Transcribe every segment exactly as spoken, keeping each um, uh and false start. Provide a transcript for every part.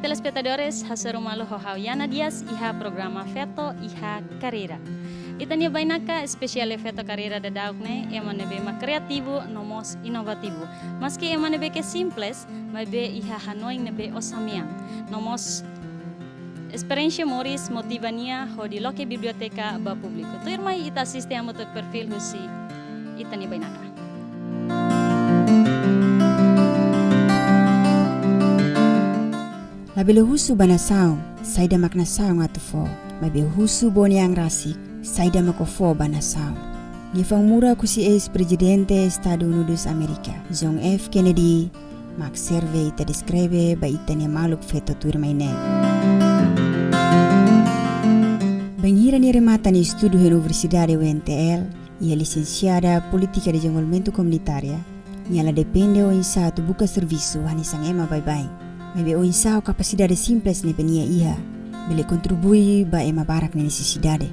Telespetadores, hasoru malu ho ha'u Yana Dias iha programa Feto iha Karreira. Ita-nia bainaka espesiál iha Feto Karreira daudaun ne'e, ema ne'ebé mak kreativu no mós inovativu. Maski ema ne'ebé ke simples, maibé iha hanoin ne'ebé osan-mean. No mós esperiénsia moris motiva nia hodi loke biblioteka ba públiku. Tuirmai ita asiste hamutuk perfil husi ita-nia bainaka. Labele husu ba nasaun saida mak nasaun atu fó, maibé husu ba ó-nia an rasik saida mak ó fó ba nasaun. Nia fó murak husi eis-prezidente Estadus Unidus Amérika, John F. Kennedy, mak serve ita deskreve ba ita-nia maluk feto tuirmai ne'e. Bainhira nia remata nia estudu iha Universidade U N T L, iha lisensiada Polítika Dezenvolvimentu Komunitária, nia la depende oinsá atu buka servisu hanesan ema baibain. Maibé oinsá ho kapasidade simples ne'ebé nia iha, bele kontribui ba ema barak nia nesesidade.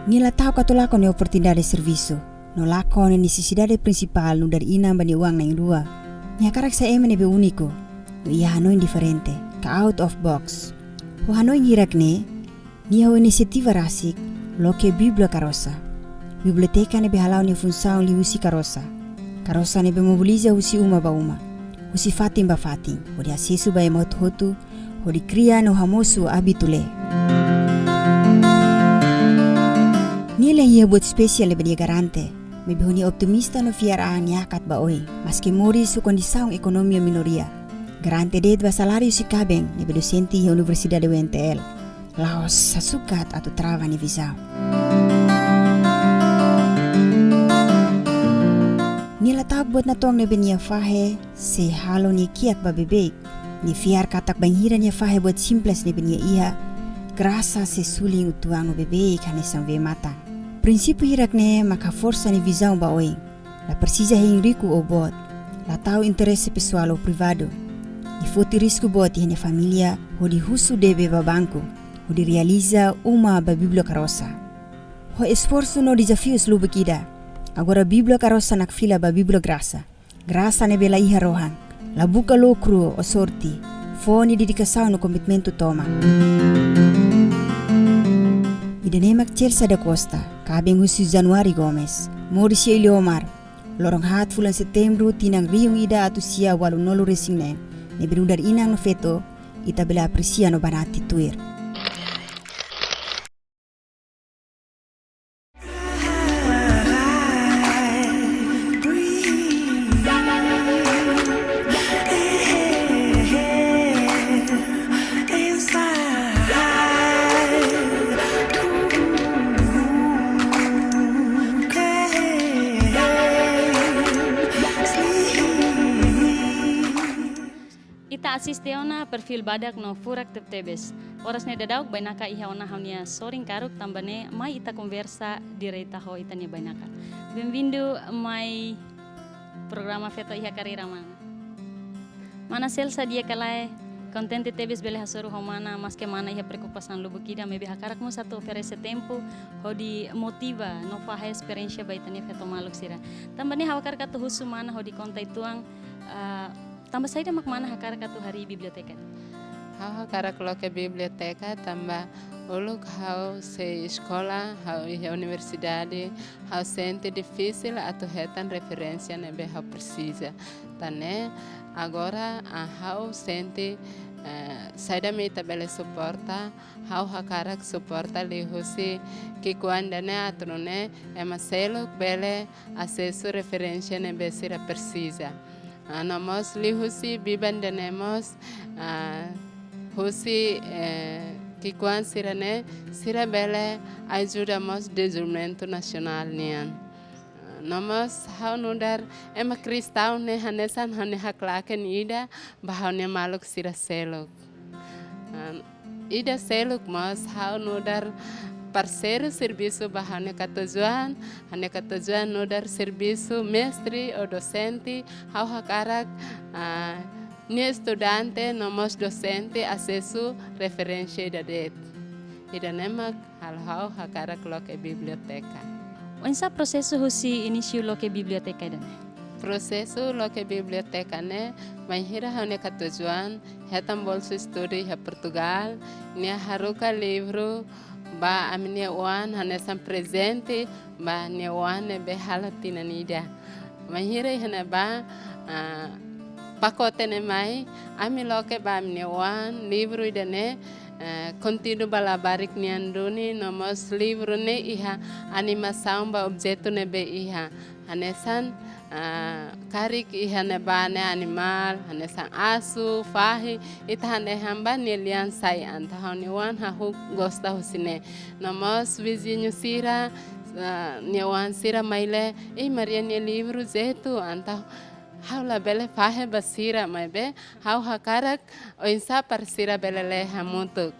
Nia la ta'uk atu lakon nia oportunidade servisu, no lakon nia nesesidade prinsipál nu'udar inan ba nia oan na'in-rua. Nia hakarak sai ema ne'ebé úniku, no iha hanoin diferente, ka out of box. Ho hanoin hirak-ne'e, nia ho inisiativa rasik loke Bíblia Karosa. Biblioteka ne'ebé hala'o nia funsaun liuhusi karosa. Karosa ne'ebé mobiliza husi uma ba uma, husi fatin ba fatin, hodi asesu ba ema hotu-hotu, hodi kria no hamosu ábitu lee. Nia la iha buat espesiál ne'ebé nia garante, maibé ho nia optimista no fiar an nia hakat ba oin, maski moris ho kondisaun ekonomia minoria. Garante de'it ba saláriu husi kaben ne'ebé dosente iha Universidade U N T L. La'ós hasukat atu trava nia vizaun. Nia la ta'uk buat natoon ne'ebé nia fahe sei halo nia kiak ba beibeik. Nia fiar katak bainhira nia fahe buat simples ne'ebé nia iha, grasa sei sulin uitoan no beibeik hanesan bee-matan. Prinsípiu hirak-ne'e mak haforsa nia vizaun ba oin. La presiza hein riku ou boot, la tau interese pesoál ou privadu. Nia foti risku boot iha nia família, hodi husu debe ba banku, hodi realiza uma ba Bíblia Karosa. Ho esforsu no dezafius lubuk ida, agora Bíblia Karosa nakfila ba Bíblia Grasa. Grasa ne'ebé la iha rohan, la buka lukru ou sorte, fó nia dedikasaun no komitmentu tomak. Ida-ne'e mak Celsa da Costa, kaben husi Januário Gomes, moris iha Iliomar, loron haat fulan Setembru, tinan rihun ida atus sia ualunulu resin neen, ne'ebé nu'udar inan no feto, ita bele apresia no banati tuir. Ita asiste ona perfil badak no furak tebetebes. Oras ne'e daudauk bainaka iha ona ha'u-nia sorin karuk, tanba ne'e mai ita konversa direta ho ita-nia bainaka. Benvindu mai programa Feto iha Karreira, mana. Mana Celsa, di'ak ka lae, kontente tebes bele hasoru ho mana, maski mana iha preokupasaun lubuk ida, maibé hakarak mós atu oferese tempu hodi motiva no fahe esperiénsia ba ita-nia feto maluk sira. Tanba ne'e ha'u hakarak atu husu mana hodi konta uitoan, ah, tanba saida mak mana hakarak atu harii biblioteka? Ha'u hakarak loke biblioteka tanba uluk ha'u sei eskola, ha'u iha universidade, ha'u sente difisil atu hetan referénsia ne'ebé ha'u presiza. Tan ne'e, agora, ah, ha'u sente, eh, saida mak ita bele suporta, ha'u hakarak suporta liuhusi ki'ikoan ida-ne'e atu nune'e ema seluk bele asesu referénsia ne'ebé sira presiza. Ah, no mós liuhusi biban ida-ne'e mós, ah, husi, eh, ki'ikoan sira-ne'e, sira bele ajuda mós dezenvolvimentu nasionál nian. Ah, no mós ha'u nu'udar ema kristaun ne'e hanesan ha'u-nia haklaken ida ba ha'u-nia maluk sira seluk. Ah, ida seluk mós ha'u nu'udar parseiru servisu ba ha'u-nia katuas-oan, ha'u-nia katuas-oan nu'udar servisu mestre ou dosente, ha'u hakarak, ah, nia estudante no mós dosente asesu referénsia ida de'it. Ida-ne'e mak halo ha'u hakarak loke biblioteka. Oinsá prosesu husi inísiu loke biblioteka ida-ne'e? Prosesu loke biblioteka ne'e, bainhira ha'u-nia katuas-oan hetan bolsa estudu iha Portugal, nia haruka livru ba ami-nia oan hanesan prezente ba nia oan ne'ebé halo tinan ida. Bainhira iha ne'ebá, ah, pakote ne'e mai, ami loke ba ami-nia oan livru ida-ne'e, eh, konteúdu ba labarik nian duni, no mós livru ne'e iha animasaun ba objetu ne'ebé iha. Hanesan, ah, karik iha ne'ebá ne'e animál, hanesan asu, fahi, ita hanehan ba nia lian sai, entaun ha'u-nia oan hahú gosta husi ne'e. No mós viziñu sira, ah, nia oan sira mai lee, "Ei, Maria nia livru jetu," entaun ha'u labele fahe ba sira, maibé ha'u hakarak oinsá para sira bele lee hamutuk.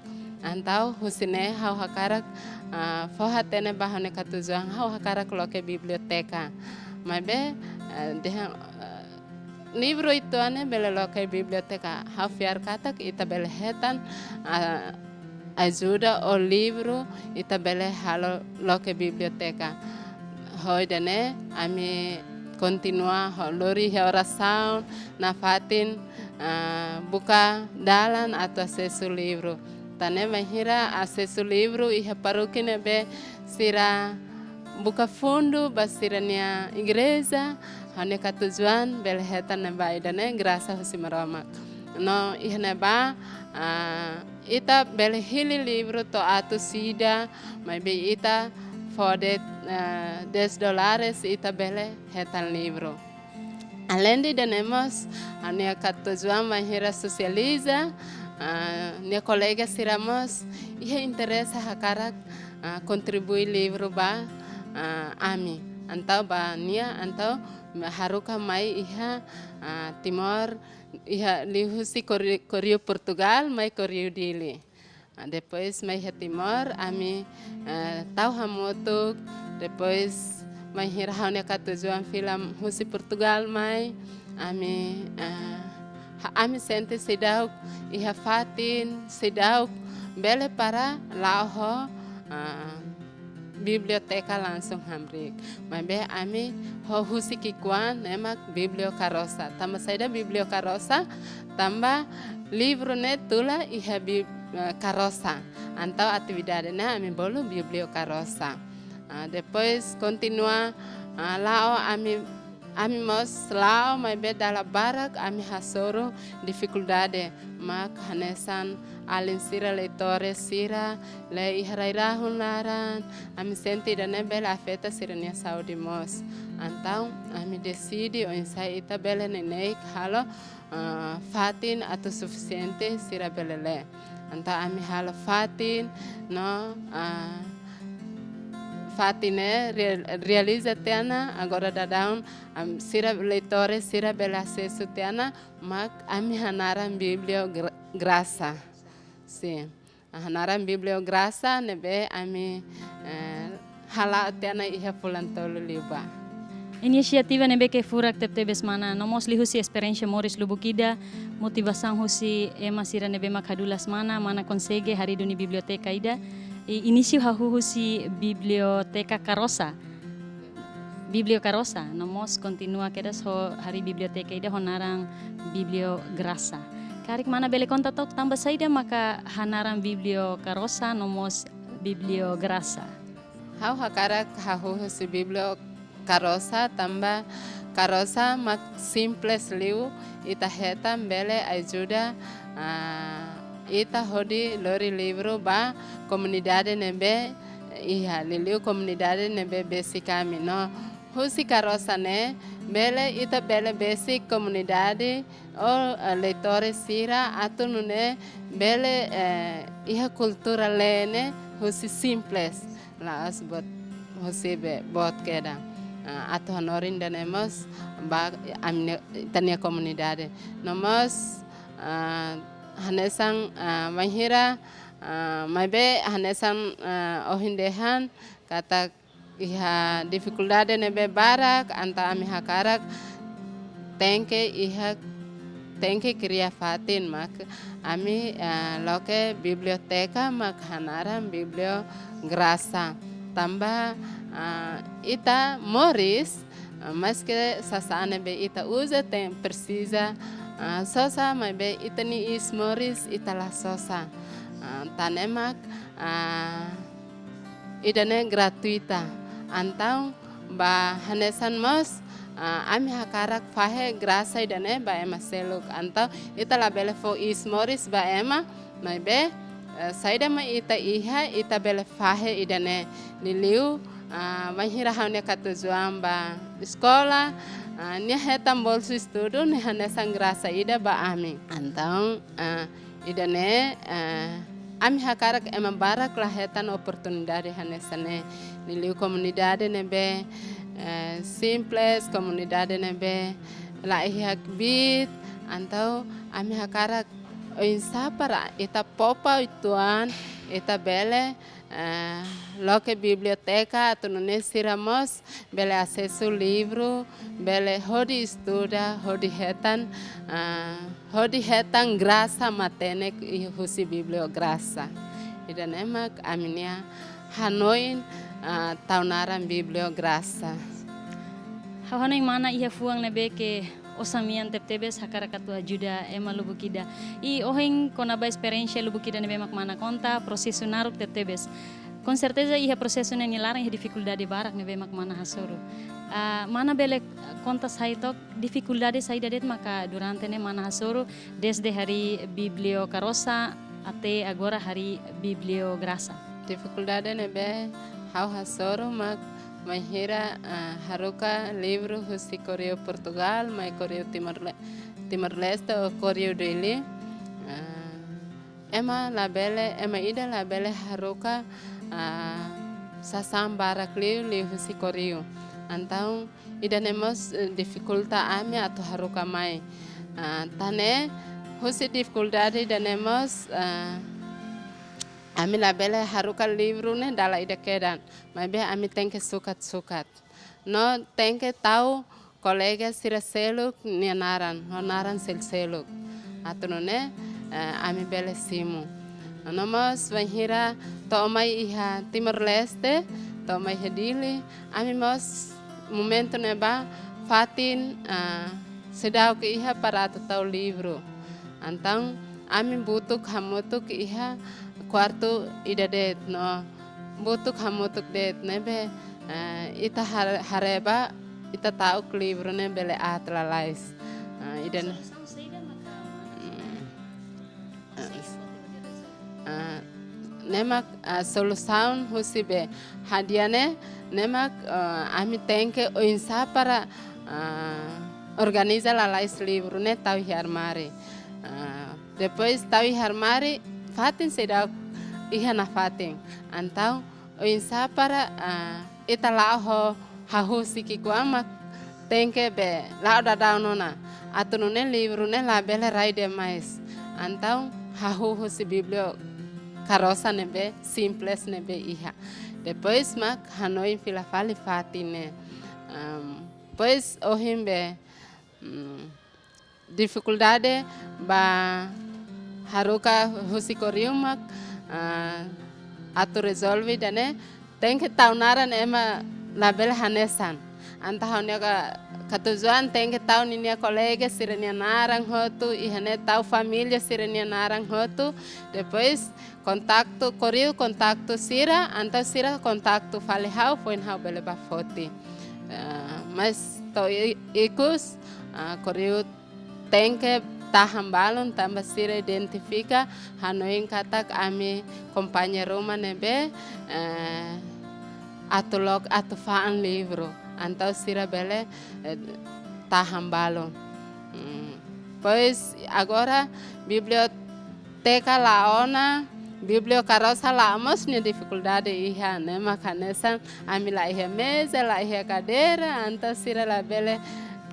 Entaun husi ne'e ha'u hakarak, ah, fó-hatene ba ha'u-nia katuas-oan, ha'u hakarak loke biblioteka. Maibé, ah, dehan, ah, livru uitoan ne'e bele loke biblioteka. Ha'u fiar katak ita bele hetan, ah, ajuda ou livru ita bele halo loke biblioteka. Ho ida-ne'e ami kontinua ho lori iha orasaun, nafatin, ah, buka dalan atu asesu livru. Tan ne'e bainhira asesu livru iha parókia ne'ebé sira buka fundu ba sira-nia igreja, ha'u-nia katuas-oan bele hetan ne'ebá ida-ne'e grasa husi Maromak. No iha ne'ebá, ah, ita bele hili livru to'o atus ida, maibé ita fó de'it, ah, dez dólares ita bele hetan livru. Aleinde ida-ne'e mós, ha'u-nia katuas-oan bainhira sosializa, ah, nia kolega sira mós iha interese hakarak, ah, kontribui livru ba, ah, ami. Entaun ba nia, entaun haruka mai iha, ah, Timor, iha liuhusi Corre-, Correio Portugal, mai Correio Dili. Ah, depois mai iha Timor, ami, eh, tau hamutuk, depois bainhira ha'u-nia katuas-oan fila husi Portugal mai, ami, eh, ha-, ami sente seidauk iha fatin, seidauk bele para la'o ho, ah, biblioteka langsung hamriik. Maibé ami ho husi ki'ikoan ne'e mak bibliokarosa. Tanba saida bibliokarosa? Tanba livru ne'e tula iha bib-, eh, karosa. Entaun atividade ne'e ami bolu bibliokarosa. Ah, depois kontinua, ah, la'o ami, ami mós la'o maibé dala barak ami hasoru difikuldade. Mak hanesan alin sira, leitores sira, lee iha rai-rahun laran, ami sente ida-ne'e bele afeta sira-nia saúde mós. Entaun, ami deside oinsá ita bele neineik halo, ah, fatin atu sufisiente sira bele lee. Entaun, ami halo fatin, no, ah, fatin ne'e real-, realiza tiha ona, agora daudaun, am, sira leitores sira bele asesu tiha ona, mak ami hanaran Bíblia Gra-, Grasa. Sin. Hanaran Bíblia Grasa ne'ebé ami, eh, hala'o tiha ona iha fulan tolu liubá. Inisiativa ne'ebé ke furak tebetebes mana, no mós liuhusi esperiénsia moris lubuk ida, motivasaun husi ema sira ne'ebé mak hadulas mana, mana konsege harii duni biblioteka ida. I inísiu hahú husi biblioteka karosa. Bíblia karosa, no mós kontinua kedas ho harii biblioteka ida ho naran Bíblia Grasa. Karik mana bele konta tok tanba saida maka hanaran Bíblia karosa, no mós Bíblia Grasa? Ha'u hakarak hahú husi Bíblia karosa, tanba karosa mak simples liu, ita hetan bele ajuda, ah, ita hodi lori livru ba komunidade ne'ebé iha, liuliu komunidade ne'ebé besik ami no. Husi karosa ne'e, bele ita bele besik komunidade ou, eh, leitores sira atu nune'e bele, eh, iha kultura lee ne'e husi simples, la'ós boot husi be-, boot kedan. Ah, atu hanorin ida-ne'e mós ba ami-nia, ita-nia komunidade. No mós, ah, hanesan, ah, bainhira, ah, maibé hanesan, ah, ohin dehan katak iha difikuldade ne'ebé barak, entaun ami hakarak tenke iha, tenke kria fatin mak ami, eh, loke biblioteka mak hanaran Bíblia Grasa. Tanba, eh, ita moris, Ah, maske sasán ne'ebé ita uza, tem, presiza, ah, sosa, maibé ita-nia iis moris ita la sosa. Ah, tan ne'e mak, ah, ida-ne'e gratuita. Entaun, ba hanesan mós, ah, ami hakarak fahe grasa ida-ne'e ba ema seluk. Entaun, ita labele fó iis moris ba ema, maibé, eh, saida mak ita iha, ita bele fahe ida-ne'e. Liuliu, ah, bainhira ha'u-nia katuas-oan ba eskola, ah, nia hetan bolsu estudu, ne'e hanesan grasa ida ba ami. Entaun, ah, ida-ne'e, eh, ami hakarak ema barak la hetan oportunidade hanesan ne'e. Liuliu komunidade ne'ebé, eh, simples, komunidade ne'ebé la iha kbiit, entaun ami hakarak oinsá para ita poupa uitoan, ita bele, eh, loke biblioteka atu nune'e sira mós bele asesu livru, bele hodi estuda, hodi hetan, ah, hodi hetan grasa matenek husi Bíblia Grasa. Ida-ne'e mak ami-nia hanoin, ah, tau naran Bíblia Grasa. Ha'u hanoin mana iha fuan ne'ebé ke osan-mean tebetebes hakarak atu ajuda ema lubuk ida. I ohin kona-ba esperiénsia lubuk ida ne'ebé mak mana konta, prosesu naruk tebetebes. Com certeza iha prosesu ne'e nia laran iha difikuldade barak ne'ebé mak mana hasoru. Ah, mana bele konta sai took difikuldade saida de'it maka durante ne'e mana hasoru desde harii Bíblia Karosa até agora harii Bíblia Grasa. Difikuldade ne'ebé ha'u hasoru mak bainhira, ah, haruka livru husi Correio Portugal, mai Correio Timor-Le-, Timor-Leste ou Correio Dili. Ah, ema labele, ema ida labele haruka, ah, sasán barak liu, liuhusi Correio. Entaun, ida-ne'e mós, eh, difikulta ami atu haruka mai. Ah, tan ne'e, husi difikuldade ida-ne'e mós, ah, ami labele haruka livru ne'e dala ida kedan. Maibé ami tenke sukat-sukat. No tenke tau kolega sira seluk nia naran, ho naran sel-seluk. Atu nune'e, eh, ami bele simu. No mós bainhira to'o mai iha Timor-Leste, to'o mai iha Dili, ami mós momentu ne'ebá fatin, ah, seidauk iha para atu tau livru. Entaun, ami butuk hamutuk iha kuartu ida de'it no butuk hamutuk de'it ne'ebé, eh, ita har-, haree ba, ita ta'uk livru ne'e bele aat lalais. Ah, ida-ne'e. Mm. Ah, ne'e mak, ah, solusaun husi be hadi'a ne'e, ne'e mak, ah, ami tenke oinsá para, ah, organiza lalais livru ne'e tau iha armáriu. Ah, depois tau iha armáriu, fatin seidauk iha nafatin. Entaun, oinsá para, ah, ita la'o ho hahú husik ki'ikoan mak tenke be la'o daudaun ona. Atu nune'e livru ne'e labele rai demais. Entaun, hahú husi Bíblia Karosa ne'ebé simples ne'ebé iha. Depois mak hanoin fila fali fatin ne'e. Am, depois ohin be, mm, difikuldade ba haruka husi Correio mak, ah, atu rezolve ida-ne'e, tenke tau naran ema labele hanesan. Entaun ha'u-nia ka-, katuas-oan tenke tau ninia kolega sira-nia naran hotu, iha ne'e tau família sira-nia naran hotu, depois kontaktu, Correio kontaktu sira, entaun sira kontaktu fali ha'u, foin ha'u bele bá foti. Ah, mas to'o i-, ikus, ah, Correio tenke tahan balun tanba sira identifika hanoin katak ami kompañia ruma ne'ebé, eh, atu loke, atu fa'an livru. Entaun sira bele, eh, tahan balun. Hmm. Pois agora biblioteka la'o ona, Bíblia Karosa la'o mós nia difikuldade iha, ne'e mak hanesan ami la iha meza, la iha kadeira, entaun sira labele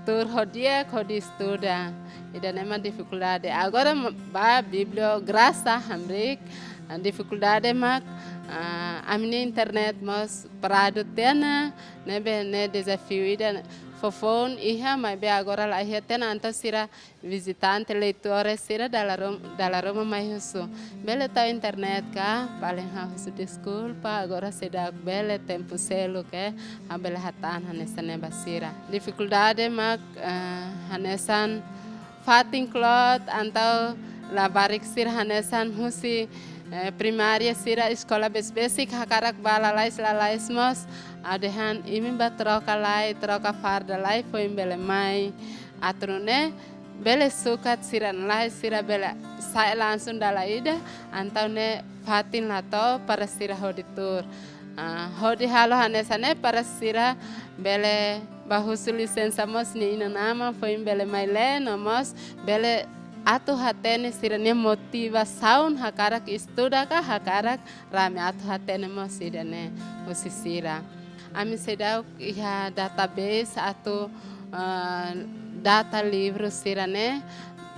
tuur ho di'ak hodi estuda. Ida-ne'e mak difikuldade. Agora ma-, ba Bíblia Grasa hamriik, ah, difikuldade mak, ah, ami-nia internet mós paradu tiha ona, ne'ebé ne'e dezafiu ida foufoun iha, maibé agora la iha tiha ona, entaun sira vizitante, leitores sira dala rum-, dala ruma mai husu. Bele tau internet ka, paling ha'u husu deskulpa, agora seidauk bele, tempu seluk ne'e, ha'u bele hatán hanesan ne'e ba sira. Difikuldade mak, eh, hanesan fatin kloot, entaun labarik sira hanesan husi, eh, primária sira eskola besik-besik hakarak bá lalais-lalais mós, ha'u dehan imi bá troka lai, troka farda lai, foin bele mai. Atu nune'e bele sukat sira-nia lae, sira bele sa'e langsung dala ida, entaun ne'e fatin la to'o para sira hodi tuur. Ah, hodi halo hanesan ne'e para sira bele bá husu lisensa mós nia inan-aman, foin bele mai lee, no mós bele atu hatene sira-nia motivasaun hakarak estuda ka hakarak rame, atu hatene mós ida-ne'e husi sira. Ami seidauk iha database atu, eh, data livru sira-ne'e,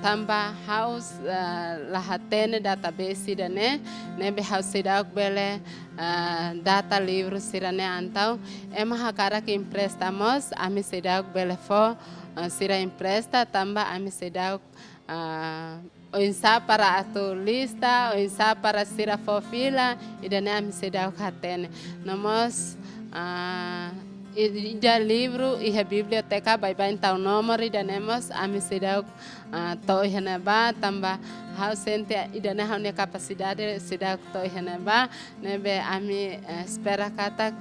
tanba ha'u, eh, la hatene database ida-ne'e, ne'ebé ha'u seidauk bele, eh, data livru sira-ne'e, entaun ema hakarak empresta mós, ami seidauk bele fó, eh, sira empresta, tanba ami seidauk, ah, oinsá para atu lista, oinsá para sira fó fila, ida-ne'e ami seidauk hatene. No mós, ah, i-, ida livru iha biblioteka baibain tau nomor, ida-ne'e mós ami seidauk, ah, to'o iha ne'ebá, tanba ha'u sente ida-ne'e ha'u-nia kapasidade seidauk to'o iha ne'ebá, ne'ebé ami, eh, espera katak,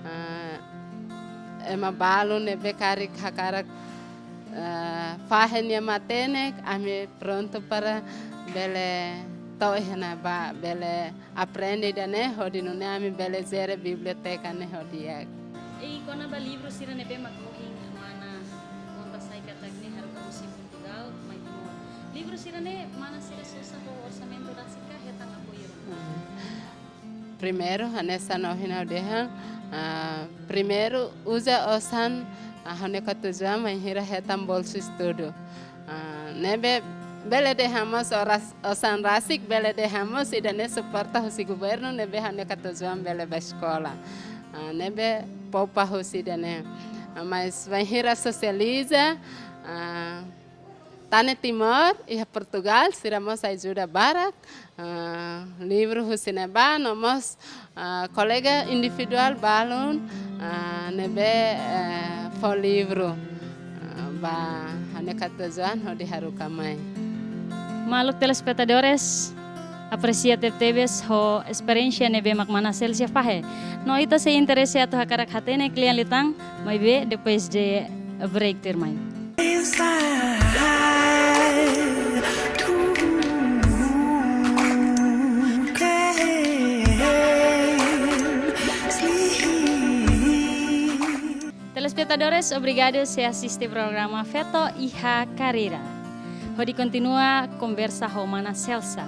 eh, ema balu ne'ebé karik hakarak, eh, fahe nia matenek, ami prontu para bele to'o iha ne'ebá, bele aprende ida-ne'e, hodi nune'e ami bele jere biblioteka ne'e ho di'ak. I kona-ba livru sira ne'ebé mak ohin mana konta sai katak ne'e haruka husi Portugal mai Timor. Livru sira-ne'e mana sira sosa ho orsamentu rasik ka hetan apoiu ruma? Primeiru, hanesan ohin ha'u dehan, ah, primeiru uza osan, ah, ha'u-nia katuas-oan bainhira hetan bolsu estudu. Ah, ne'ebé bele dehan mós oras-, osan rasik, bele dehan mós ida-ne'e suporta husi governu, ne'ebé ha'u-nia katuas-oan bele bá eskola. Ah, ne'ebé poupa husi ida-ne'e. Ah, mas bainhira sosializa, ah, Tane Timor iha Portugal, sira mós ajuda barak, ah, livru husi ne'ebá, no mós, ah, kolega individuál balun, ah, ne'ebé, eh, fó livru, ah, ba ha'u-nia katuas-oan hodi haruka mai. Maluk telespetadores, apresia tebetebes ho esperiénsia ne'ebé mak mana Celsia fahe. No ita sei interese atu hakarak hatene kle'an liután, maibé depois de break tuirmai. Telespetadores, obrigadu sei asiste programa Feto iha Karreira. Hodi kontinua konversa ho mana Celsa.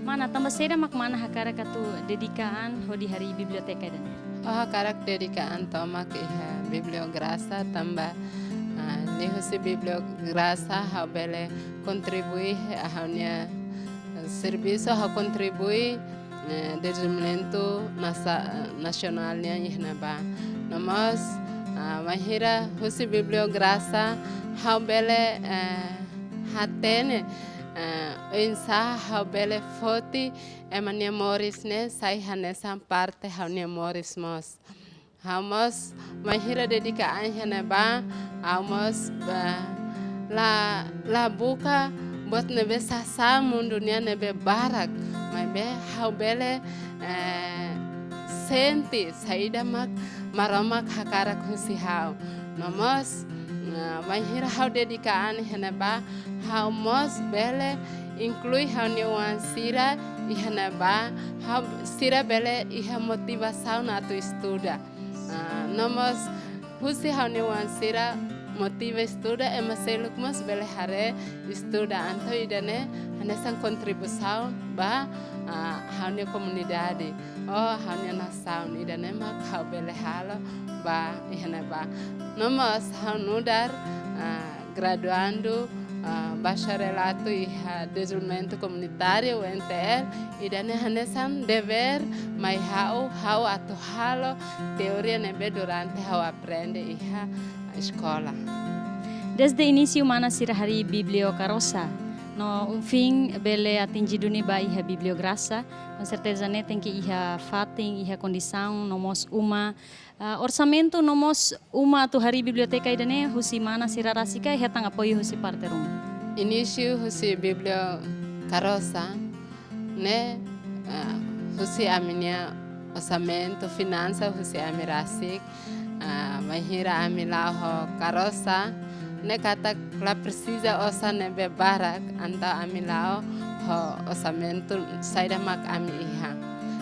Mana, tanba saida mak mana hakarak atu dedika an hodi harii biblioteka ida-ne'e? Ha'u hakarak dedika an tomak iha Bibliograça tanba, ah, liuhusi Bibliograça ha'u bele kontribui ha'u-nia, eh, servisu, ha'u kontribui, eh, dezenvolvimentu nasa-, nasionál nian iha ne'ebá. No mós, ah, bainhira husi Bibliograça ha'u bele, eh, hatene, eh, oinsá ha'u bele foti ema nia moris ne'e sai hanesan parte ha'u-nia moris mós. Ha'u mós bainhira dedika an iha ne'ebá, ha'u mós, eh, la, la buka buat ne'ebé sasán mundu nian ne'ebé barak, maibé ha'u bele, eh, sente saida mak Maromak hakarak husi ha'u. No mós, eh, bainhira ha'u dedika an iha ne'ebá, ha'u mós bele inklui ha'u-nia oan sira iha ne'ebá, ha'u, sira bele iha motivasaun atu estuda. Ah, no mós husi ha'u-nia oan sira motiva estuda, ema seluk mós bele haree estuda, entaun ida-ne'e hanesan kontribuisaun ba, ah, ha'u-nia komunidade, ou ha'u-nia nasaun, ida-ne'e mak ha'u bele halo ba iha ne'ebá. No mós ha'u nu'udar, ah, graduandu ah, bacharelatu iha dezenvolvimentu komunitáriu, U N T L, ida-ne'e hanesan devér mai ha'u, ha'u atu halo teoria ne'ebé durante ha'u aprende iha eskola. Desde inísiu mana sira harii Bíblia Karosa, no um fim bele atinje duni ba iha Bíblia Grasa, com certeza ne'e tenke iha fatin, iha kondisaun, no mós uma, ah, orsamentu, no mós uma atu harii biblioteka ida-ne'e husi mana sira rasik ka hetan apoiu husi parte ruma? Inísiu husi Bíblia Karosa ne'e, ah, husi ami-nia orsamentu, finansa husi ami rasik, ah, bainhira ami la'o ho Karosa, ne'e katak la presiza osan ne'ebé barak, entaun ami la'o ho orsamentu saida mak ami iha.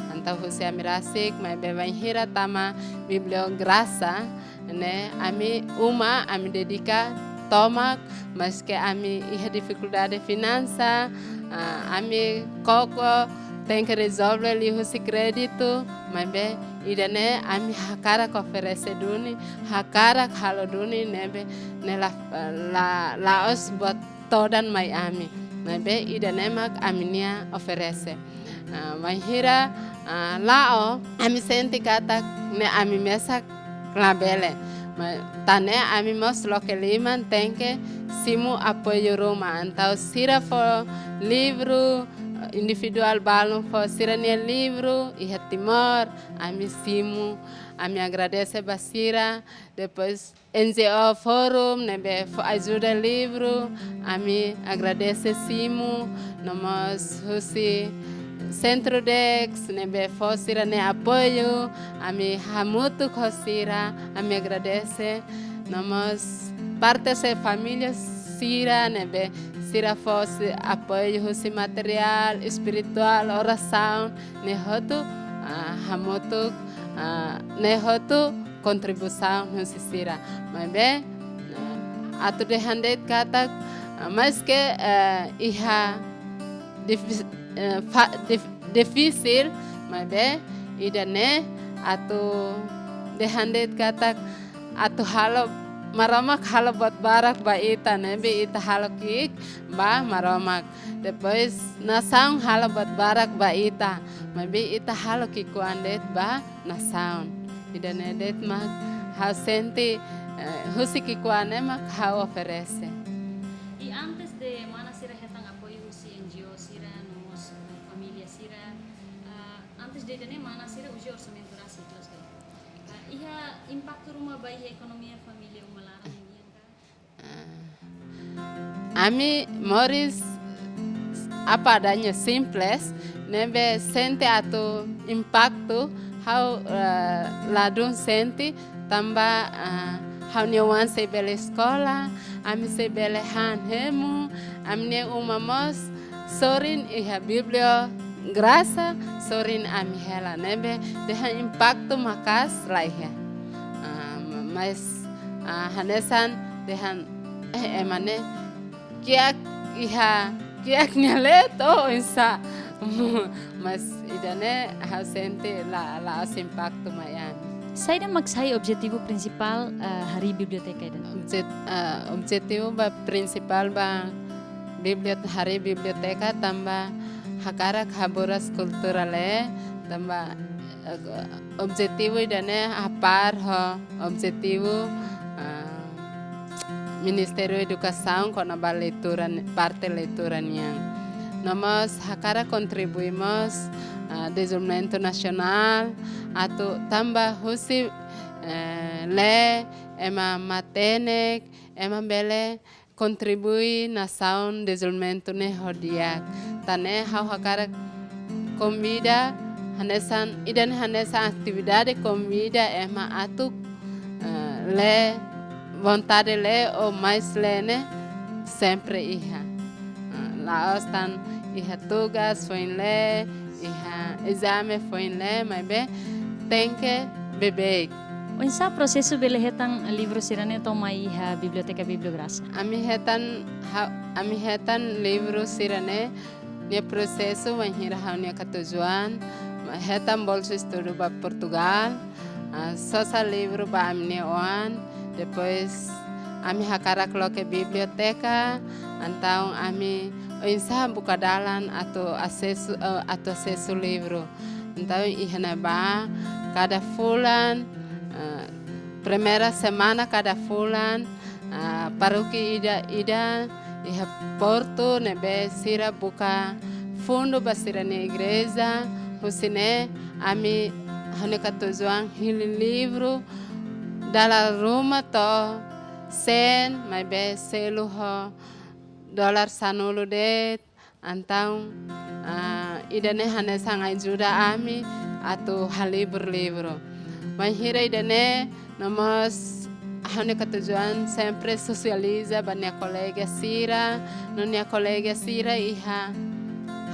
Entaun husi ami rasik, maibé bainhira tama Bíblia Grasa, ne'e ami uma, ami dedika tomak, maske ami iha difikuldade finansa, ah, ami koko tenke rezolve liuhusi kréditu, maibé ida-ne'e ami hakarak oferese duni, hakarak halo duni ne'ebé ne'e la, la, la'ós buat todan mai ami. Maibé ida-ne'e mak ami-nia oferese. Ah, bainhira, ah, la'o, ami sente katak ne'e ami mesak labele. Maibé tan ne'e ami mós loke liman tenke simu apoiu ruma. Entaun sira fó livru, individuál balun fó sira-nia livru iha Timor, ami simu, ami agradese ba sira, depois N G O Forum ne'ebé fó ajuda livru, ami agradese simu, no mós husi Centro Dex ne'ebé fó sira-nia apoiu, ami hamutuk ho sira, ami agradese, no mós parte husi família sira ne'ebé sira fó husi apoiu husi materiál, espirituál, orasaun, ne'e hotu, ah, hamutuk, ah, ne'e hotu kontribuisaun husi sira. Maibé, eh, atu dehan de'it katak, eh, maske, eh, iha difis-, eh, fa-, dif-, difisil, maibé ida-ne'e atu dehan de'it katak atu halo, Maromak halo buat barak ba ita, ne'ebé ita halo ki'ik ba Maromak. Depois, nasaun halo buat barak ba ita, maibé ita halo ki'ikoan de'it ba nasaun. Ida-ne'e de'it mak ha'u sente, eh, husi ki'ikoan ne'e mak ha'u oferese. I antes de mana sira hetan apoiu husi N G O sira, no mós, eh, família sira, ah, antes de ida-ne'e mana sira uza orsamentu rasik, jelas ka? Ah, iha impaktu ruma ba iha ekonomia família uma laran nian ka? Ah, ami moris apa adanya, simples, ne'ebé sente atu impaktu, ha'u, eh, ladún sente, tanba, eh, ha'u-nia oan sei bele eskola, ami sei bele han hemu, ami-nia uma mós sorin iha Bíblia Grasa, sorin ami hela, ne'ebé dehan impaktu maka'as la iha. Ah, ma-, mas, ah, hanesan dehan, eh, ema ne'e kiak iha, kiak nia leet, oh, oinsá. Mas ida-ne'e ha'u sente la, la'ós impaktu mai ami. Saida mak sai objetivu prinsipál, eh, harii biblioteka ida-ne'e? Objet-, eh, objetivu ba prinsipál ba bibliot-, harii biblioteka tanba hakarak haburas kultura lee, tanba, eh, objetivu ida-ne'e hapar ho objetivu, ah, Ministériu Edukasaun kona-ba leitura ni-, parte leitura nian. No mós hakarak kontribui mós, ah, dezenvolvimentu nasionál, atu tanba husi, eh, lee ema matenek, ema bele kontribui nasaun dezenvolvimentu ne'e ho di'ak. Tan ne'e ha'u hakarak konvida hanesan, ida-ne'e hanesan atividade konvida ema atu, eh, lee, vontade lee ou mais lee ne'e sempre iha. Eh, la'ós tan iha tugas foin lee, iha ezame foin lee, maibé tenke beibeik. Oinsá prosesu bele hetan livru sira-ne'e to'o mai iha Biblioteka Bíblia Grasa? Ami hetan, ha-, ami hetan livru sira-ne'e nia prosesu bainhira ha'u-nia katuas-oan, ma-, hetan bolsa estudu ba Portugal, ah, sosa livru ba ami-nia oan, depois ami hakarak loke biblioteka, Entaun ami oinsá buka dalan atu asesu, eh, atu asesu livru. Entaun iha ne'ebá kada fulan, eh, primeira semana kada fulan, ah, parókia ida-ida iha Portu ne'ebé sira buka fundu ba sira-nia igreja, husi ne'e ami ha'u-nia katuas-oan hili livru dala ruma to'o cem, maibé selu ho dolar sanulu de'it, entaun, ah, ida-ne'e hanesan ajuda ami atu halibur livru. Bainhira ida-ne'e, no mós ha'u-nia katuas-oan sempre sosializa ba nia kolega sira, no nia kolega sira iha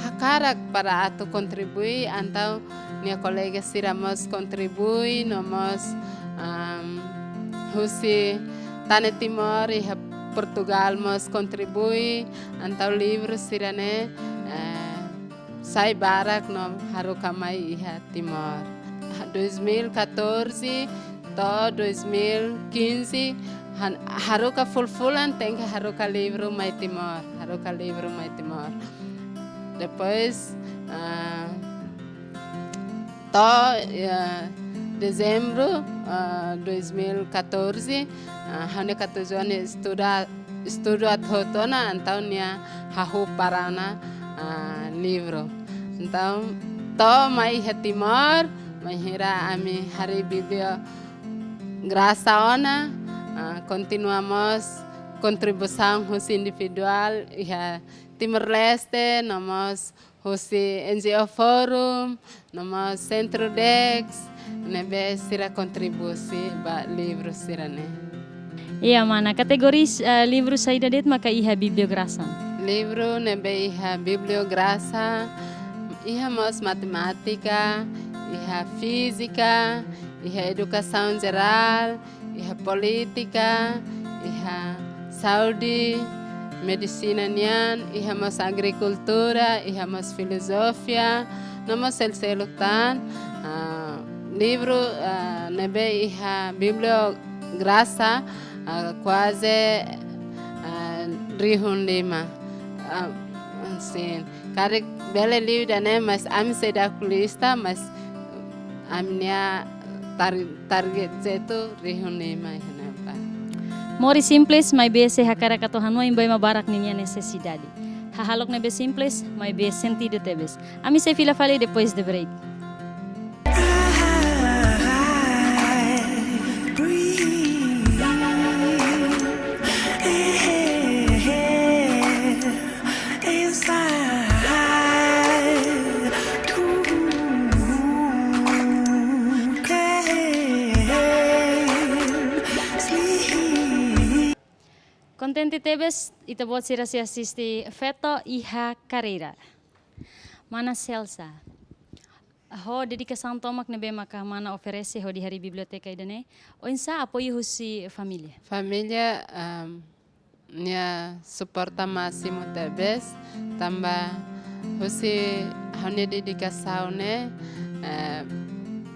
hakarak para atu kontribui, entaun nia kolega sira mós kontribui, no mós, am, husi Tane Timor iha Portugal mós kontribui, entaun livru sira-ne'e, eh, sai barak no haruka mai iha Timor. Dois mil e catorze to'o dois mil e quinze, han-, haruka fulan-fulan tenke haruka livru mai Timor, haruka livru mai Timor. Depois, ah, to'o, eh, dezembru, eh, dois mil e catorze, eh, ha'u-nia katuas-oan estuda, estuda atu hotu ona, entaun nia hahú para ona, eh, livru. Entaun, to'o mai iha Timor, bainhira ami harii Bíblia Grasa ona, eh, kontinua mós kontribuisaun husi individuál iha Timor-Leste, no mós husi N G O Forum, no mós Centro Dex, ne'ebé sira kontribui ba livru sira-ne'e. Iya, mana, kategoria, eh, livru saida de'it maka iha Bíblia Grasa? Livru ne'ebé iha Bíblia Grasa, iha mós matemátika, iha fízika, iha edukasaun jerál, iha polítika, iha saúde, medisina nian, iha mós agrikultura, iha mós filozofia, no mós seluk-seluk tan, ah, livru, ah, ne'ebé iha Bíblia Grasa, ah, kuaze, ah, rihun lima. Ah, sin. Karik bele liu ida-ne'e, mas ami seidauk lista, mas ami-nia tar-, target zetu rihun lima iha ne'ebá. Moris simples, maibé sei hakarak atu hanoin ba ema barak ninia nesesidade. Hahalok ne'ebé simples, maibé sentidu tebes. Ami sei fila fali depois de break. Kontente tebes, ita-boot sira sei asiste Feto iha Karreira. Mana Celsa, ho dedikasaun tomak ne'ebé maka mana oferese hodi harii biblioteka ida-ne'e, oinsá apoiu husi família? Família, am, nia suporta másimu tebes, tanba husi ha'u-nia dedikasaun ne'e, eh,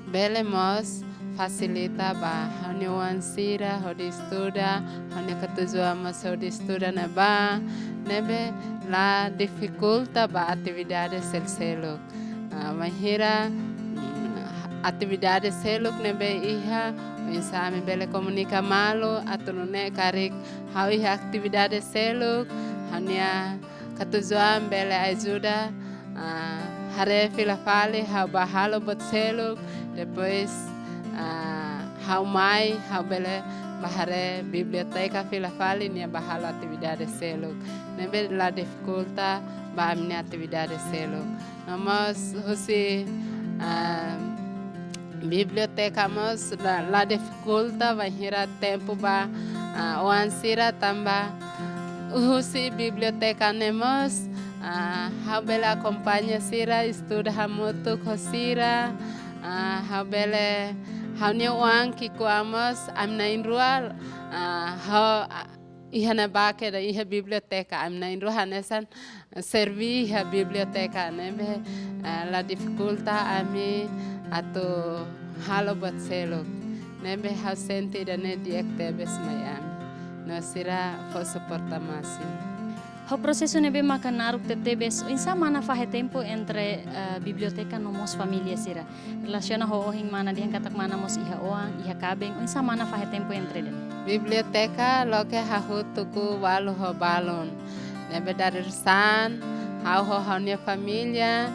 bele mós fasilita ba ha'u-nia oan sira hodi estuda, ha'u-nia katuas-oan mós hodi estuda ne'ebá, ne'ebé la difikulta ba atividade seluk-seluk. Ah, bainhira, mm, atividade seluk ne'ebé iha, oinsá ami bele komunika malu, atu nune'e karik ha'u iha atividade seluk, ha'u-nia katuas-oan bele ajuda, ah, haree fila fali, ha'u bá halo buat seluk, depois, ah, ha'u mai, ha'u bele bá haree biblioteka fila fali, nia bá halo atividade seluk. Ne'ebé la difikulta ba ami-nia atividade seluk. No mós husi, ah, biblioteka mós la, la difikulta bainhira tempu ba, ah, oan sira tanba husi biblioteka ne'e mós, ah, ha'u bele akompaña sira, estuda hamutuk ho sira, ah, ha'u bele, ha'u-nia oan ki'ikoan mós, ami na'in-rua, ah, ha'u, ah, iha ne'ebá kedas iha biblioteka, ami na'in-rua hanesan serví iha biblioteka, ne'ebé, eh, la difikulta ami atu halo buat seluk. Ne'ebé ha'u sente ida-ne'e di'ak tebes mai ami. No sira fó suporta másimu. Ho prosesu ne'ebé maka naruk tebetebes, oinsá mana fahe tempu entre, eh, biblioteka no mós família sira? Relasiona ho ohin mana dehan katak mana mós iha oan, iha kaben, oinsá mana fahe tempu entre ida-ne'e? Biblioteka loke hahú tuku ualu ho balun. Ne'ebé dadeer-saan, ha'u ho ha'u-nia família,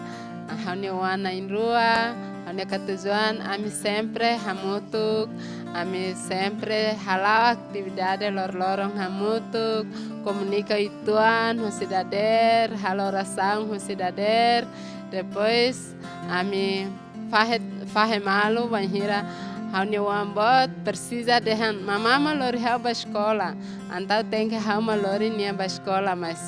ha'u-nia oan na'in-rua, ha'u-nia katuas-oan, ami sempre hamutuk, ami sempre hala'o atividade loroloron hamutuk, komunika uitoan husi dadeer, halo orasaun husi dadeer. Depois ami fahe, fahe malu bainhira ha'u-nia oan boot presiza dehan mamá mak lori ha'u ba eskola. Entaun tenke ha'u mak lori nia ba eskola, mas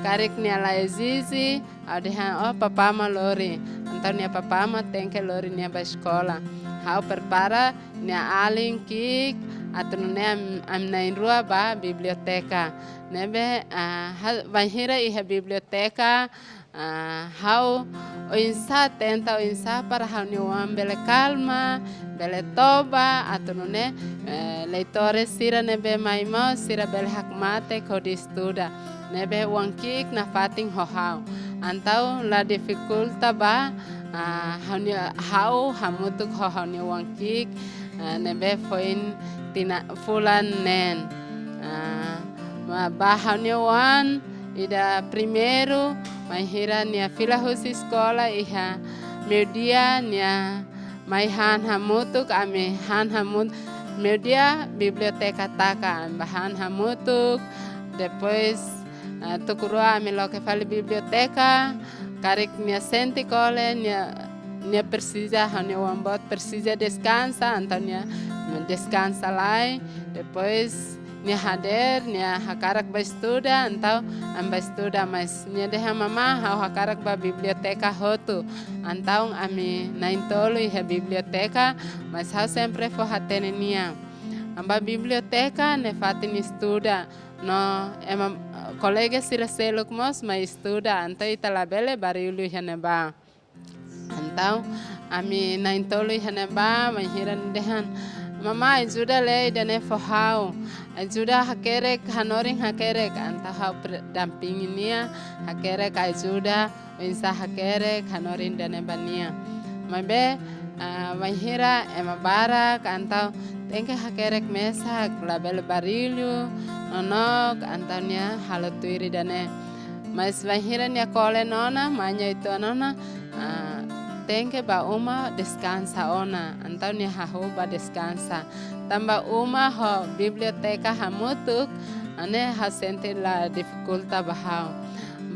karik nia la ezije, ha'u dehan, "Oh, papá mak lori." Entaun nia papá mak tenke lori nia ba eskola. Ha'u prepara nia alin ki'ik, atu nune'e am-, ami na'in-rua ba biblioteka. Ne'ebé, ah, ha-, bainhira iha biblioteka, ah, ha'u oinsá tenta oinsá para ha'u-nia oan bele kalma, bele toba, atu nune'e, eh, leitór sira ne'ebé mai mós sira bele hakmatek hodi estuda. Ne'ebé oan ki'ik nafatin ho ha'u. Entaun la difikulta ba, ah, ha'u-nia, ha'u hamutuk ho ha'u-nia oan ki'ik, ah, ne'ebé foin tinan fulan neen. Ah, ma-, ba ha'u-nia oan ida primeiru, bainhira nia fila husi eskola iha meiudia nia mai han hamutuk, ami han hamutuk. Meiudia biblioteka taka, ami ba han hamutuk. Depois, ah, tuku rua ami loke fali biblioteka. Karik nia sente kole, nia, nia presiza, ha'u-nia oan boot presiza deskansa, entaun nia deskansa lai. Depois nia hadeer, nia hakarak ba estuda, entaun ami ba estuda, mas nia dehan mamá, ha'u hakarak ba biblioteka hotu. Entaun ami na'in-tolu iha biblioteka, mas ha'u sempre fó hatene nia. Ami ba biblioteka, ne'e fatin estuda. No ema, kolega sira seluk mós mai estuda, entaun ita labele barillu iha ne'ebá. Entaun ami na'in-tolu iha ne'ebá, bainhira nia dehan, mamá, ajuda lee ida-ne'e fó ha'u. Ajuda hakerek, hanorin hakerek. Entaun ha'u pre-, dampingi nia, hakerek ajuda, oinsá hakerek, hanorin ida-ne'e ba nia. Maibé, ah, bainhira ema barak, entaun tenke hakerek mesak, labele barillu, nonook, entaun nia halo tuir ida-ne'e. Mas bainhira nia kole ona, maña uitoan ona, ah, tenke ba uma deskansa ona, entaun nia hahú ba deskansa. Tanba uma ho biblioteka hamutuk, ne'e ha'u sente la difikulta ba ha'u.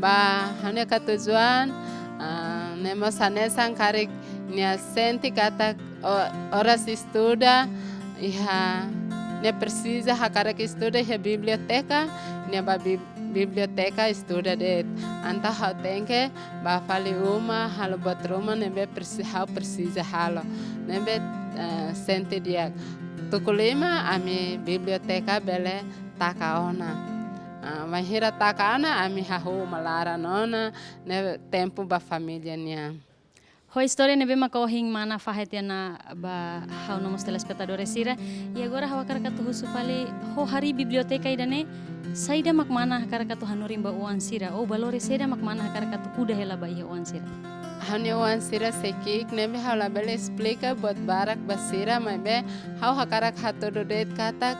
Ba ha'u-nia katuas-oan, ah, ne'e mós hanesan karik nia sente katak o-, oras estuda, iha, nia presiza hakarak estuda iha biblioteka, nia ba bib-, biblioteka estuda de'it. Entaun ha'u tenke ba fali uma, halo buat ruma ne'ebé presi-, ha'u presiza halo. Ne'ebé, eh, sente di'ak. Tuku lima, ami biblioteka bele taka ona. Ah, bainhira taka ona, ami hahú uma laran ona, ne'e tempu ba família nian. Ho istória ne'ebé maka ohin mana fahe tiha ona ba ha'u no mós telespetadór sira. I agora ha'u hakarak atu husu fali, ho harii biblioteka ida-ne'e, saida mak mana hakarak atu hanorin ba oan sira, ou valór saida mak mana hakarak atu kuda hela ba iha oan sira? Ha'u-nia oan sira sei ki'ik, ne'ebé ha'u labele esplika buat barak ba sira, maibé ha'u hakarak hatudu de'it katak,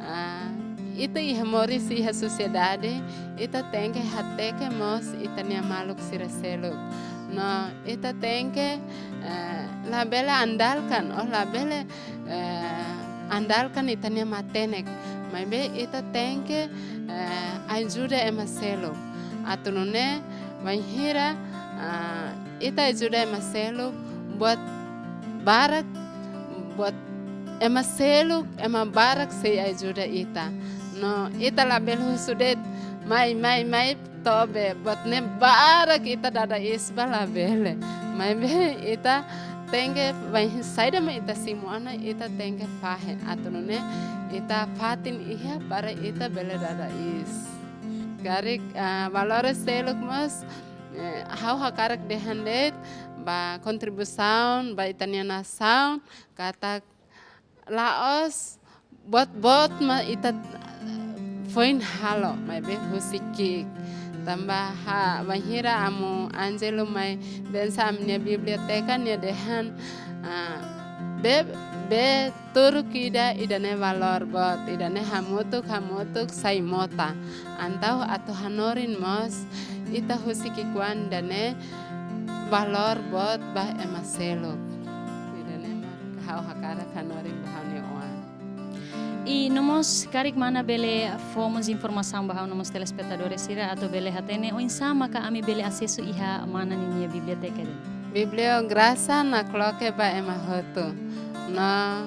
ah, ita iha moris iha sosiedade, ita tenke hateke mós ita-nia maluk sira seluk. No ita tenke, eh, labele andalkan, ou labele, eh, andalkan ita-nia matenek. Maibé ita tenke, eh, ajuda ema seluk. Atu nune'e, bainhira, ah, ita ajuda ema seluk, buat barak, buat ema seluk, ema barak sei ajuda ita. No ita labele husu de'it, mai, mai, mai, to'o be, buat ne'e barak ita dada iis ba, labele. Maibé ita tenke, bainhira saida mak ita simu ona, ita tenke fahe. Atu nune'e, ita fatin iha para ita bele dada iis. Karik, ah, valór seluk mós, eh, ha'u hakarak dehan de'it ba kontribuisaun ba ita-nia nasaun, katak la'ós boot-boot mak ita, eh, foin halo, maibé husi ki'ik. Tanba ha, bainhira amu Ângelo mai bensa ami-nia biblioteka, nia dehan, ah, be, be tuur ida, ida-ne'e valór boot, ida-ne'e hamutuk, hamutuk sai mota. Entaun atu hanorin mós, ita husi ki'ikoan ida-ne'e valór boot ba ema seluk. Ida-ne'e mak ha'u hakarak hanorin ba ha'u-nia oan. I no mós karik mana bele fó mós informasaun ba ha'u no mós telespetadores sira atu bele hatene oinsá maka ami bele asesu iha mana ninia biblioteka ida-ne'e. Bibliograça nakloke ba ema hotu. No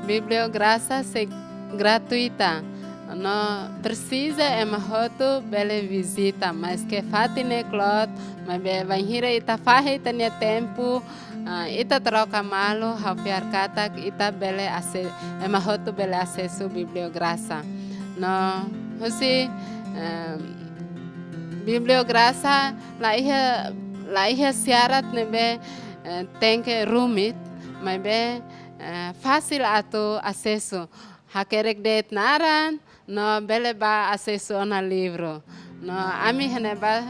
Bibliograça sei gratuita. No presiza ema hotu bele vizita, maske fatin ne'e kloot, maibé bainhira ita fahe ita-nia tempu, ah, ita troka malu, ha'u fiar katak ita bele ase-, ema hotu bele asesu Bibliograça. No husi, em, Bibliograça la iha, la iha syarat ne'ebé, eh, tenke rumit, maibé, eh, fasil atu asesu. Hakerek de'it naran, no bele bá asesu ona livru. No ami iha ne'ebá,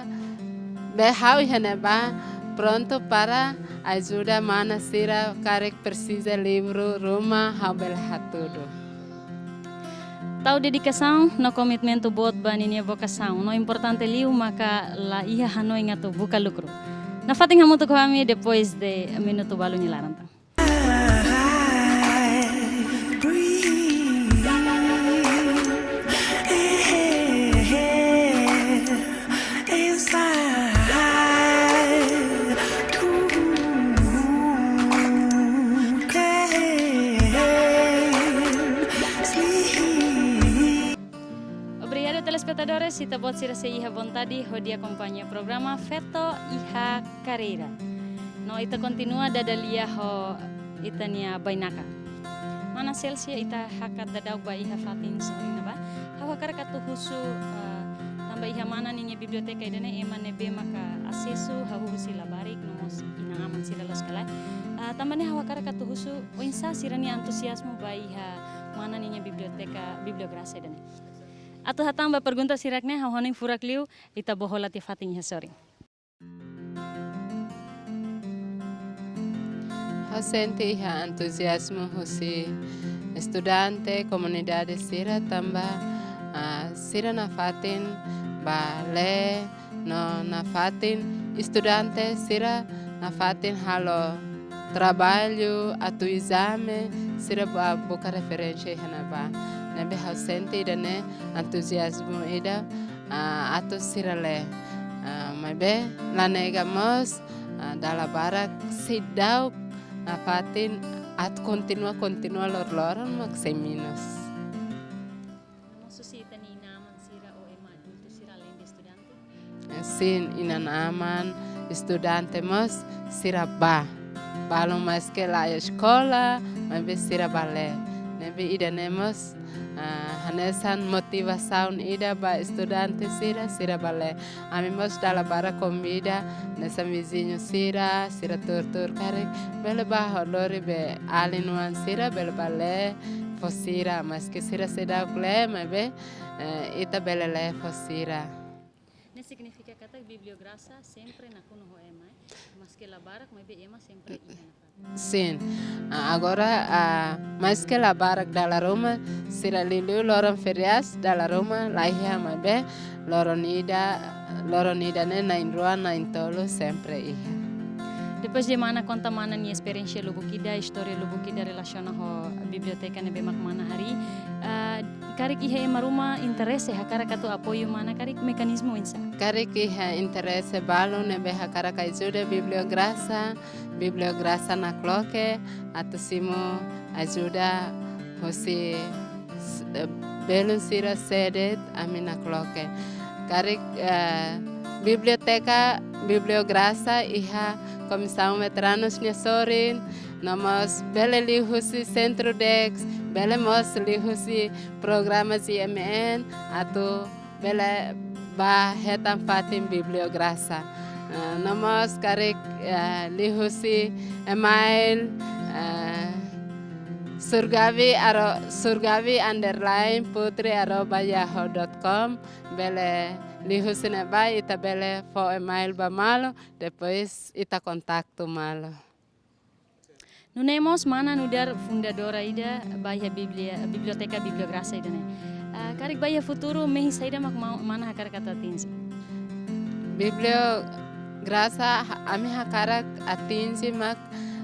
be ha'u iha ne'ebá, prontu para ajuda mana sira karik presiza livru ruma, ha'u bele hatudu. Tau dedikasaun no komitmentu boot ba ninia vokasaun, no importante liu maka la iha hanoin atu buka lukru. Nafatin hamutuk ho ami depois de minutu balu nia laran tan. Obrigadu, telespetadores, ita-boot sira sei iha vontade hodi akompaña programa Feto iha Karreira. No ita kontinua dada lia ho ita-nia bainaka. Mana Celsia, ita hakat daudauk ba iha fatin sorin ne'ebá. Ha'u hakarak atu husu, eh, tanba iha mana ninia biblioteka ida-ne'e ema ne'ebé maka asesu, hahú husi labarik, no mós inan-aman sira loos ka lae. Ah, tanba ne'e ha'u hakarak atu husu, oinsá sira-nia antuziazmu ba iha mana ninia biblioteka, Bibliograça ida-ne'e. Atu hatán ba pergunta sira-ne'e, ha'u hanoin furak liu, ita bá hola tiha fatin iha sorin. Ha'u sente iha antuziazmu husi estudante, komunidade sira tanba, ah, sira nafatin bá lee, no nafatin estudante sira nafatin halo traballu, atu ezame, sira bá buka referénsia iha ne'ebá. Ne'ebé ha'u sente ida-ne'e antuziazmu ida, ah, atu sira lee. Ah, maibé la nega mós, ah, dala barak seidauk nafatin atu kontinua, kontinua loroloron mak sei minus. Mós husi ita-nia inan-aman sira ou ema adultu sira além de estudante? Eh, sin, inan-aman, estudante mós sira bá. Balun maske la iha eskola, maibé sira bá lee. Ne'ebé ida-ne'e mós, ah, hanesan motivasaun ida ba estudante sira, sira bá lee. Ami mós dala barak konvida hanesan viziñu sira, sira tuur-tuur karik bele bá ho lori be alin-oan sira bele bá lee fó sira, maske sira seidauk lee, maibé, eh, ita bele lee fó sira. Ne'e signifika katak Bibliograça sempre nakonu ho ema, eh? Maske la barak, maibé ema sempre iha nafatin. Sin. Ah, agora, ah, maske la barak dala ruma, sira liuliu loron feriadu, dala ruma la iha, maibé loron ida, loron ida ne'e na'in-rua, na'in-tolu sempre iha. Depois de mana konta mana nia esperiénsia lubuk ida, istória lubuk ida relasiona ho biblioteka ne'ebé mak mana harii, ah, karik iha ema ruma interese hakarak atu apoiu mana, karik mekanizmu oinsá? Karik iha interese balu ne'ebé hakarak ajuda Bibliograça, Bibliograça nakloke, atu simu ajuda husi s-, eh, belun sira sé de'it, ami nakloke. Karik, eh, biblioteka, Bibliograça iha Komisaun Veteranus nia sorin, no mós bele liuhusi Centro Dex, bele mós liuhusi programa I M N, atu bele bá hetan fatin Bibliograça. Eh, no mós karik, eh, liuhusi email, eh, Surgawi aro-, surgawi underline putri arroba yahoo dot com, bele liuhusi ne'ebá, ita bele fó email ba malu, depois ita kontaktu malu. Nune'e mós mana nu'udar fundadora ida ba iha Bíblia, Biblioteka Bíblia Grasa ida-ne'e. Ah, karik ba iha futuru mehi saida mak ma-, mana hakarak atu atinje? Bíblia Grasa ha-, ami hakarak atinje mak,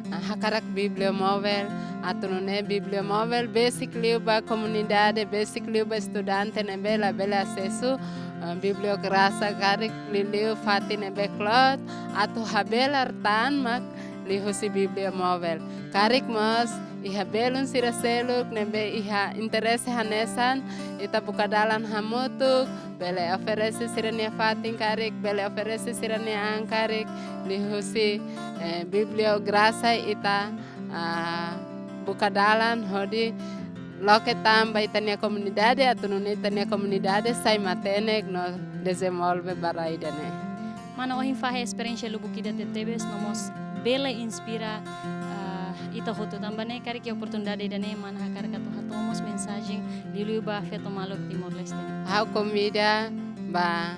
ah, hakarak Bíblia móvel, atu nune'e Bíblia móvel besik liu ba komunidade, besik liu ba estudante ne'ebé labele asesu, ah, Bíblia Grasa karik liuliu fatin ne'ebé kloot, atu habelar tan mak liuhusi Bíblia móvel. Karik mós iha belun sira seluk ne'ebé iha interese hanesan, ita buka dalan hamutuk, bele oferese sira-nia fatin karik, bele oferese sira-nia an karik, liuhusi, eh, Bíblia Grasa ita, ah, buka dalan hodi loke tan ba ita-nia komunidade, atu nune'e ita-nia komunidade sai matenek no dezenvolve ba rai ida-ne'e. Mana ohin fahe esperiénsia lubuk ida tebetebes, no mós bele inspira, ah, ita hotu. Tanba ne'e karik iha oportunidade ida-ne'e mana hakarak atu hato'o mós mensajen liuliu ba feto maluk Timor-Leste. Ha'u konvida ba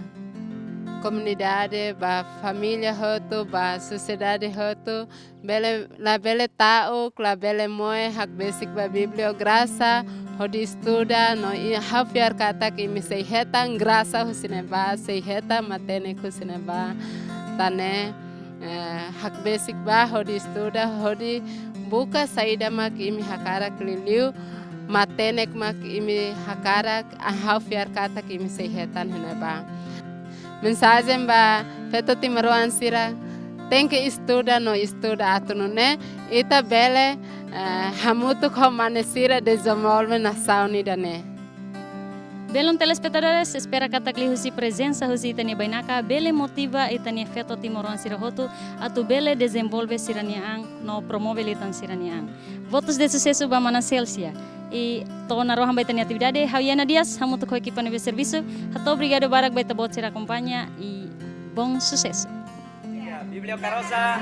komunidade, ba família hotu, ba sosiedade hotu, bele, labele ta'uk, labele moe hakbesik ba Bíblia Grasa, hodi estuda, no i-, ha'u fiar katak imi sei hetan grasa husi ne'ebá, sei hetan matenek husi ne'ebá. Tan ne'e, eh, hakbesik bá, hodi estuda, hodi buka saida mak imi hakarak liuliu, matenek mak imi hakarak, ah, ha'u fiar katak imi sei hetan iha ne'ebá. Mensajen ba feto timoroan sira, tenke estuda no estuda atu nune'e ita bele, eh, hamutuk ho mane sira dezenvolve nasaun ida-ne'e. Belun telespetadores, espera katak liuhusi prezensa husi ita-nia bainaka bele motiva ita-nia feto timoroan sira hotu atu bele dezenvolve sira-nia an no promove liután sira-nia an. Votos de susesu ba mana Celsia. I to'o ona rohan ba ita-nia atividade, ha'u Yana Dias, hamutuk ho ekipa ne'ebé servisu, hato'o obrigadu barak ba ita-boot sira akompaña, i bom susesu. Ya, Bíblia Karosa.